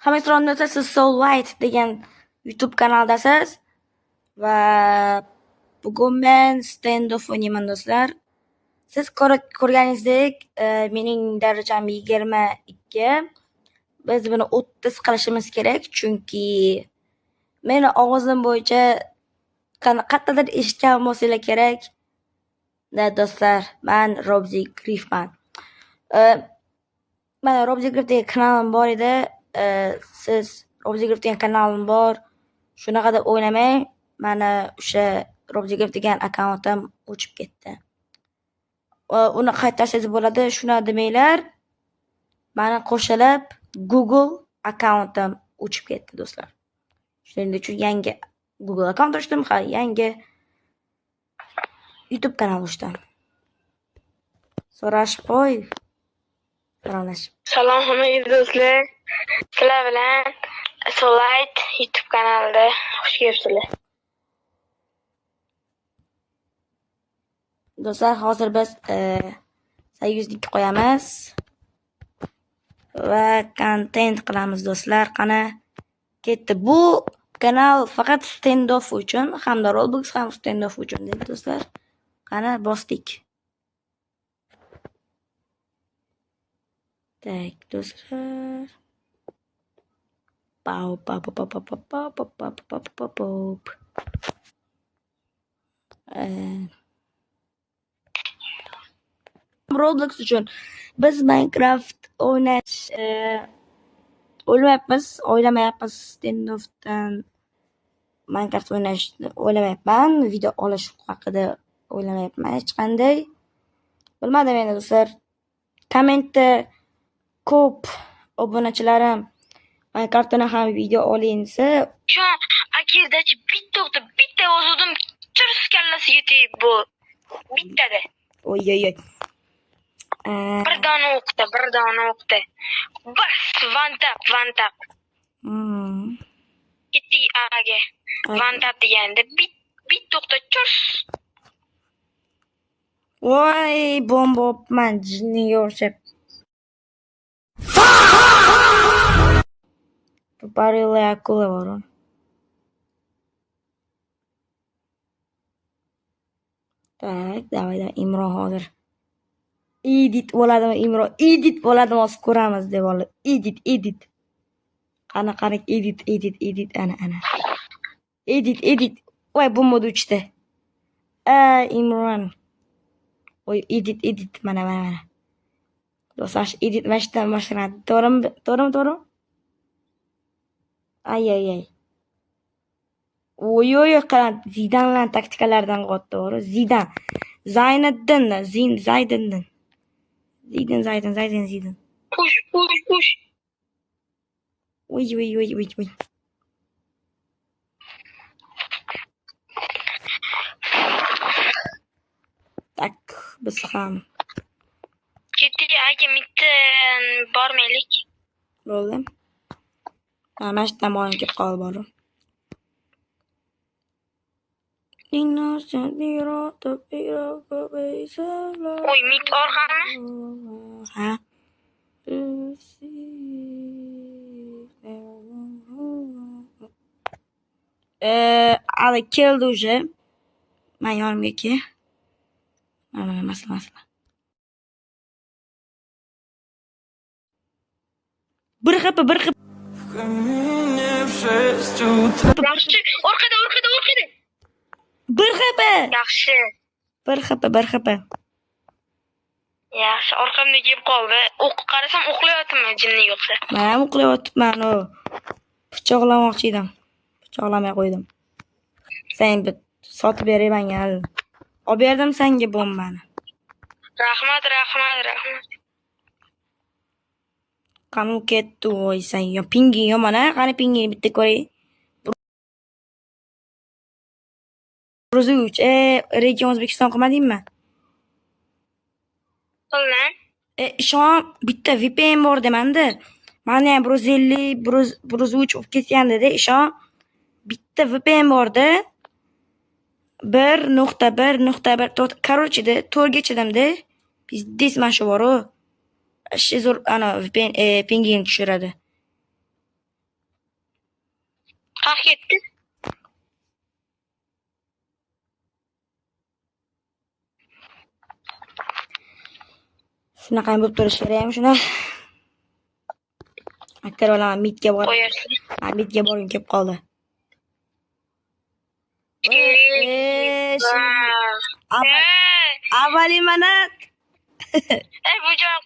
Hamma siz Soul White degan YouTube kanaldasiz va bugun men Standoff o'ynayman do'stlar. Siz ko'rganingizdek, mening darajam 22. Biz buni 30 qilishimiz kerak, chunki meni ovozim bo'yicha qayerdadir eshitgan bo'lsanglar kerak. Da do'stlar, men Robzi Griffman. Mana Robzi Griff degan kanalim bor edi. Siz Robzi Griff degan kanalim bor. Shunaqa deb o'ylamang. Mana o'sha Robzi Griff degan akkauntim o'chib ketdi. Uni qaytarsangiz bo'ladi, shuna demanglar. Mani qo'shilib Google akkauntim o'chib ketdi do'stlar. Shuning uchun yangi Google akkaunt ochdim, ha, yangi YouTube kanal ochdim. So'rashib qo'y. Salomlashib. Salom hammaga do'stlar. Sizlar bilan Solite YouTube kanalida xush kelibsizlar. Do'stlar, hozir biz союзник qo'yamiz va kontent qilamiz do'stlar. Qani ketdi. Bu kanal faqat Standoff uchun hamda Roblox ham Standoff uchun dedi do'stlar. Qani bosdik. Tak do'stlar. Pau pau pau pau pau pau pau pau pau pau pau. Roblox uchun biz Minecraft o'ynash o'ylamayapmiz. Standoffdan Minecraft o'ynashni o'ylamayapman. Video olish haqida o'ylamayapman hech qanday. Bilmadim endi do'stlar. Kommentda ko'p obunachilarim Minecraftdan ham video oling desa, Shu akirdachi bitta o'qdi, bitta o'zim chirs kallasiga tegib bu. Bittada. Oy oy oy. Bir dona o'qdi, bir dona o'qdi. Bas, one tap, one tap. Ketdik aga. One tap deganda bitta o'qdi, churs. Voy, bomba opman, jinniga o'xshab. Тупорылая akula bor. Tak, давай, давай, Imron hozir. Edit bo'ladimi Imron? Edit bo'ladimi hozir ko'ramiz deb oldi. Edit, edit. Qani, qani, edit, edit, edit, ana, ana. Edit, edit. Voy, bomba uchdi. Imron. Voy, edit, edit, mana, mana, mana. Do'stlar, edit mana shu yerdan boshlanadi. To'g'rimi? To'g'rimi, to'g'rimi? Ay, ay, ay. Oy, oy, oy, qarang, Zidanlar taktikalardan qilyapti, to'g'ri? Zidan. Zayniddin, Zin, Zaydiddin. Zidin, Zaydin, Zaydin, Zidin. Push, push, push. Oy, oy, oy, oy, oy. Tak, biz ham. Ketdik aka, bitta bormaylik. Bo'ldi. Ha, mana shu yerdan borim kelib qoldi borim. Oy, mit orqami? Ha. Hali keldi уже. Men yonimga kel. Mana, mana, masala, masala. Bir xapa, bir xapa. Yaxshi, orqada, orqada, orqada. Bir xapa. Yaxshi. Bir xapa, bir xapa. Yaxshi, orqamda kelib qoldi. O'q qarasam uxlayapman jinni yo'qsa. Men ham uxlayotibman u. Pichoqlamoqchi edim. Pichoqlamay qo'ydim. Sen bir sotib beray menga hali. Olib berdim senga bombani. Rahmat, rahmat, rahmat. Qani u ketdi, voy sen yo pinging yomon a, qani pingingni bitta ko'ray. 103. Region O'zbekiston qilmadingmi? Qildim. Ishon bitta VPN bor demanda. Mani ham 150, 103 bo'lib ketgandi-da, ishon. Bitta VPN borda. 1.1.1 to'rt, короче, de to'rgacha demda. Pizdец mana shu bor-u. Zo'r ana VPN pingingni tushiradi. Qaq ketdi. Shunaqa ham bo'lib turishi kerak, shuna. Aktar olaman, midga bor. Qo'yarsin. Ha, midga borgim kelib qoldi. Avvali mana. Bu joy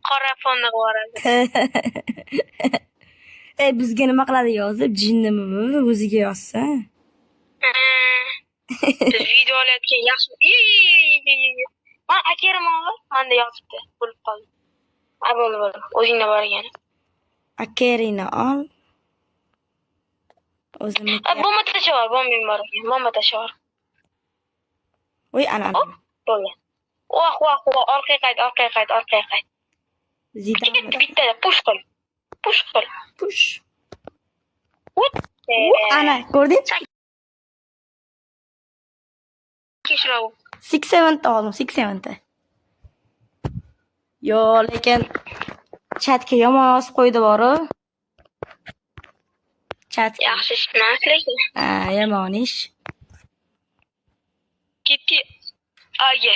qora fonni boradi. Bizga nima qiladi yozib, jinnimi bu o'ziga yozsa. Biz video olayotgan yaxshi. Man akerim og'ir, menda yozibdi, bo'lib qoldi. A bo'ldi, bo'ldi. O'zingda bor ekan. Akerini ol. O'zim. Bomba tashlab, bombang bor ekan. Bomba tashlab. Voy ana. Bo'ldi. Voh, voh, voh, orqaga qayt, orqaga qayt, orqaga qayt. Zidan. Bitta push qil. Push qil. Push. Ana, ko'rding? Kechirov. 6-7 ta oldim, 6-7 ta. Yo, lekin chatga yomon yozib qo'ydi boru. Chat. Yaxshi ish emas lekin. Ha, yomon ish. Ketdi. Aya.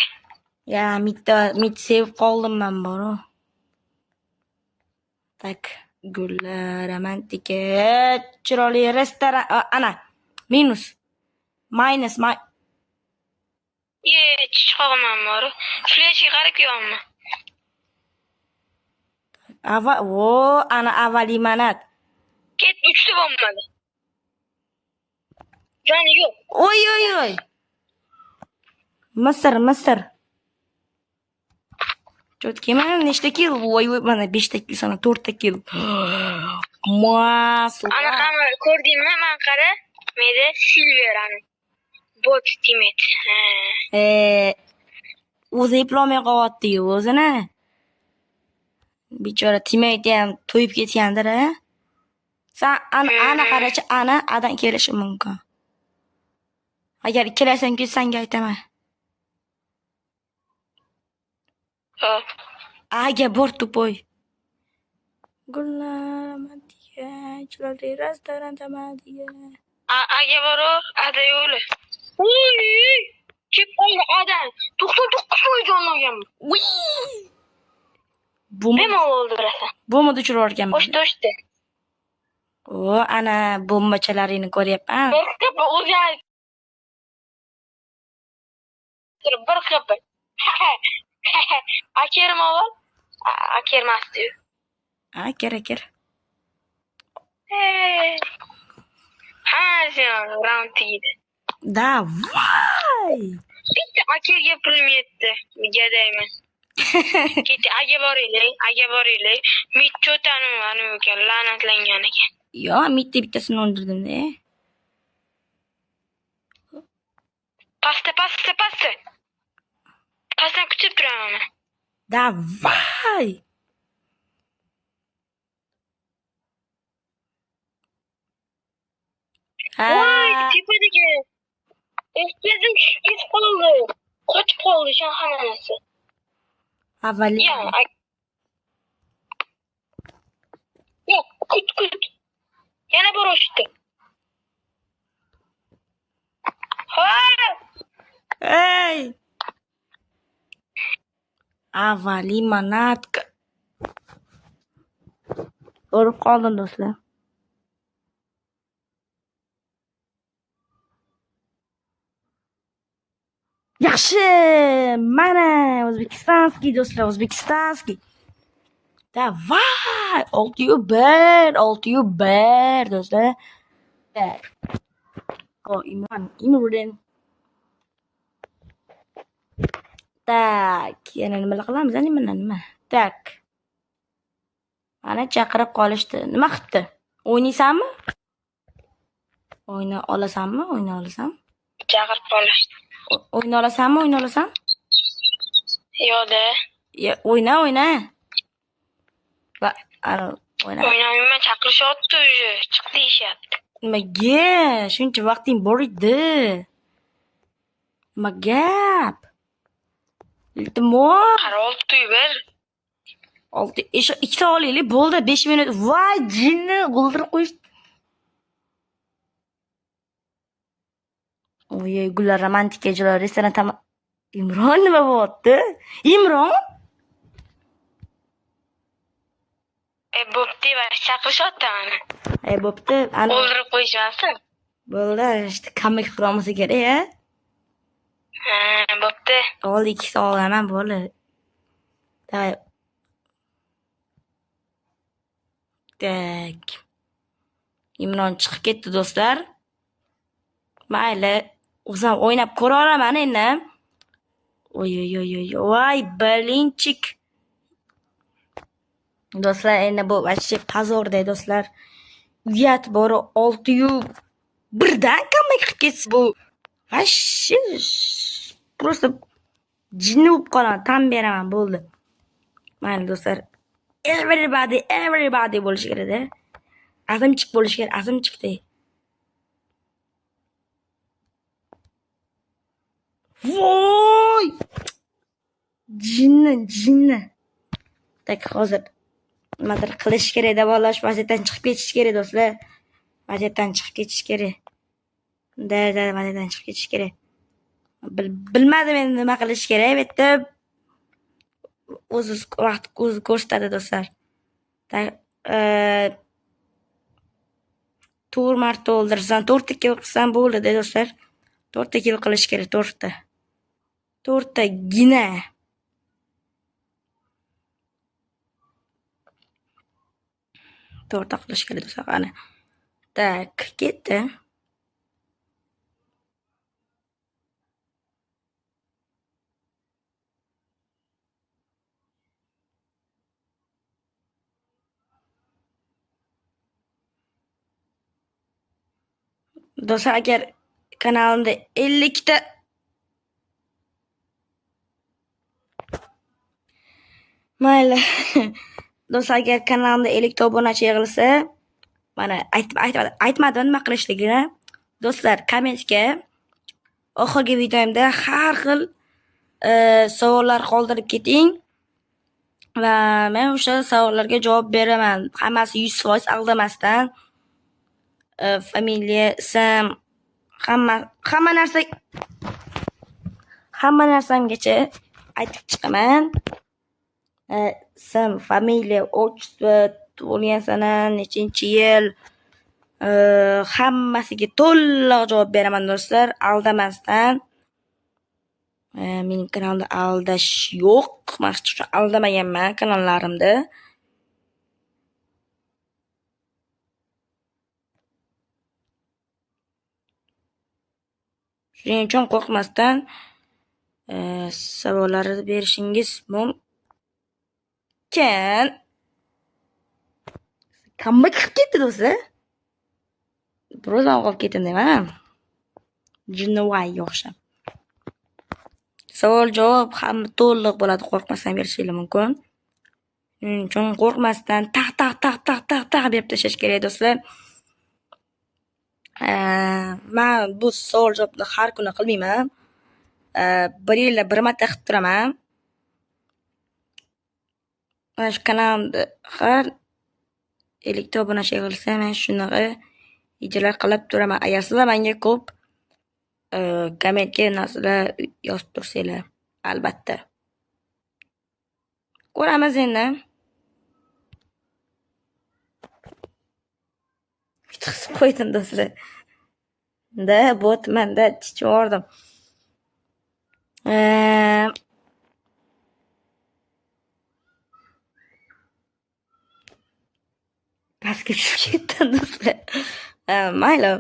Ya, mid sevib qoldim men boru. Tak, gullar, romantika, chiroyli restoran, ana, minus. Minus, Ye, chiqolman boru. Fleshga qarab kelyapman. Ava, o, ana avvali manat. Ket uchta bo'lmadi. Joni yo'q. Oy, oy, oy. Misr, Misr. Cho'tkiman, nechta kill? Voy, voy, mana 5 ta kill, sana 4 ta kill. Mas. Ana qani ko'rdingmi? Men qara, menda silver ani. Bot teammate. O'zi eplolmay qolyapti-yu o'zini. Bechora teammate ham to'yib ketgandir, a? Sen ana qarachi, ana adan kelishi mumkin. Agar ikkalasang kelsa senga aytaman. Hop. Aga bor tupoy. Gullar romantika, chiroyli restoran tamadiga. Aga bor, ada yo'li. Uy! Kelib qoldi adam. 99 foiz jon olganman. Uy! Bu Bemalol o'ldirasan. Bomba uchirib yuborganman. O'shda, o'shda. O, ana bombachalaringni ko'ryapman. Bir qip o'zi bir qip. Akerim avval. Akermas diyor. Aker, aker. Ha, sen round tegdi. Davay. Bitta akerga pulim yetdi. Gadayman. Ketdi, aga boraylik, aga boraylik. Mitchotani anam ekan, la'natlangan ekan. Yo, mitti bittasini o'ldirdim-da. Pastda, pastda, pastda. Pastdan kutib turaman men. Davay. Voy, tepadagi. O'tkazim ketib qoldi. Qochib qoldi shahxonasi. Avvali. Ya, yo'q, kut, kut. Yana bir o'chdi. Ha! Ey! Avvali manatka. Ko'rib qoldim do'stlar. Yaxshi, mana O'zbekistonskiy do'stlar, O'zbekistonskiy. Davay, 6-1, 6-1 do'stlar. O, Imran, Imran. Tak, yana nima qilamiz? Nima, nima? Tak. Mana chaqirib qolishdi. Nima qilibdi? O'ynaysanmi? O'yna olasanmi? O'yna olasan? Chaqirib qolishdi. O'yna olasanmi? O'yna olasan? Yo'q-da. Ya, o'yna, o'yna. Va, ana, o'yna. O'ynamayman, chaqirishyapti уже, chiq deyishyapti. Nimaga? Shuncha vaqting bor edi. Nima gap? Iltimos. Qara, 6-1. 6, ikkita olaylik, bo'ldi, 5 minut. Voy, jinni o'ldirib qo'yishdi. Oy, gullar romantik geceler restoran tam. Imron nima bo'lyapti? Imron? Bo'pti, va chaqirishyapti mani. Bo'pti. Ana O'ldirib qo'yishmasin. Bo'ldi, işte comeback qilolmasa kerak, a? Ha, bo'pti. Oldi ikkita olaman, bo'ldi. Давай. Так. Imron chiqib ketdi, do'stlar. Mayli, o'zim o'ynab ko'ra olaman endi. Oy oy oy oy voy, bilinchik. Do'stlar, endi bu вообще позор-da, do'stlar. Uyat bori 6 yu birdan comeback qilib ketsa bu вообще просто jinni bo'lib qolaman, tan beraman, bo'ldi. Mayli do'stlar. Everybody, everybody bo'lishi kerak-da. Azimchik bo'lishi kerak, azimchikda. Voy! Jinni, jinni. Так, hozir nimadir qilish kerak, davolash vaziyatdan chiqib ketish kerak, do'stlar. Vaziyatdan chiqib ketish kerak. Da, da, vaziyatdan chiqib ketish kerak. Bilmadim endi nima qilish kerak. Bu yerda o'zi vaqt o'zi ko'rsatadi, do'stlar. 4 marta o'ldirsam, 4 ta kill qilsam bo'ldi, do'stlar. 4 ta kill qilish kerak, 4 ta. 4 tagina. 4 ta qilish kerak, do'stlar, qani. Так, ketdi. Do'stlar, agar kanalimda 50 ta mayli. Do'stlar, agar kanalimda 50 ta obunachi yig'ilsa, mana aytmadim nima qilishligini. Do'stlar, kommentga oxirgi videomda har xil savollar qoldirib keting va men o'sha savollarga javob beraman. Hammasi 100% aldamasdan. Familiya, ism, hamma narsa, hamma narsamgacha aytib chiqaman. Ism, familiya, отчество, tug'ilgan sana, nechinchi yil, hammasiga to'liq javob beraman, do'stlar, aldamasdan. Mening kanalimda aldash yo'q. Men hech qachon aldamaganman kanallarimda. Shuning uchun qo'rqmasdan savollarni berishingiz mumkin. Comeback qilib ketdi, do'stlar. Biroz qolib ketdim deyman. Jinnivayga o'xshab. Savol javob hamma to'liq bo'ladi, qo'rqmasdan berishingiz mumkin. Shuning uchun qo'rqmasdan taq taq taq taq taq taq berib tashlash kerak, do'stlar. Men bu savol javobni har kuni qilmayman. Bir yilda bir marta qilib turaman. Mana shu kanalimda har 50 ta obunachi yig'ilsa, men shunaqa videolar qilib turaman. Agar sizlar menga ko'p kommentga narsalar yozib tursanglar, albatta. Ko'ramiz endi. Yutqizib qo'ydim, do'stlar. Da, botmanda tichib yubordim. Pastga tushib ketdim, do'stlar. Mayli.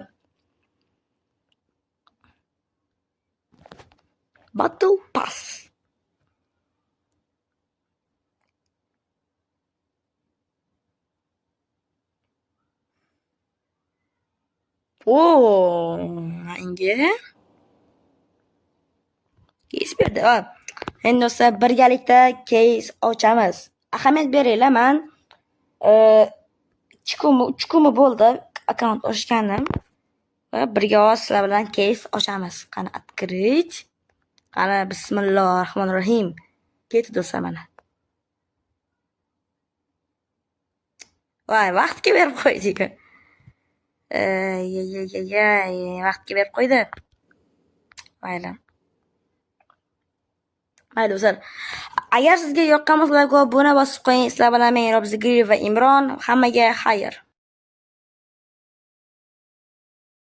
Battle Pass. Oo, menga case berdi. Endi do'stlar, birgalikda case ochamiz. Ahamiyat beringlar, men 2 kunmi, 3 kunmi bo'ldi akkaunt ochganim. Va birga sizlar bilan case ochamiz. Qani, открыть. Qani, bismillahirrohmanirrohim. Ketdi do'stlar mana. Voy, vaqtga berib qo'ydik. Vaqtga berib qo'ydi. Mayli. Mayli, do'stlar. Agar sizga yoqqan bo'lsa, like va obuna bosib qo'ying. Sizlar bilan men, Robzi va Imron. Hammaga xayr.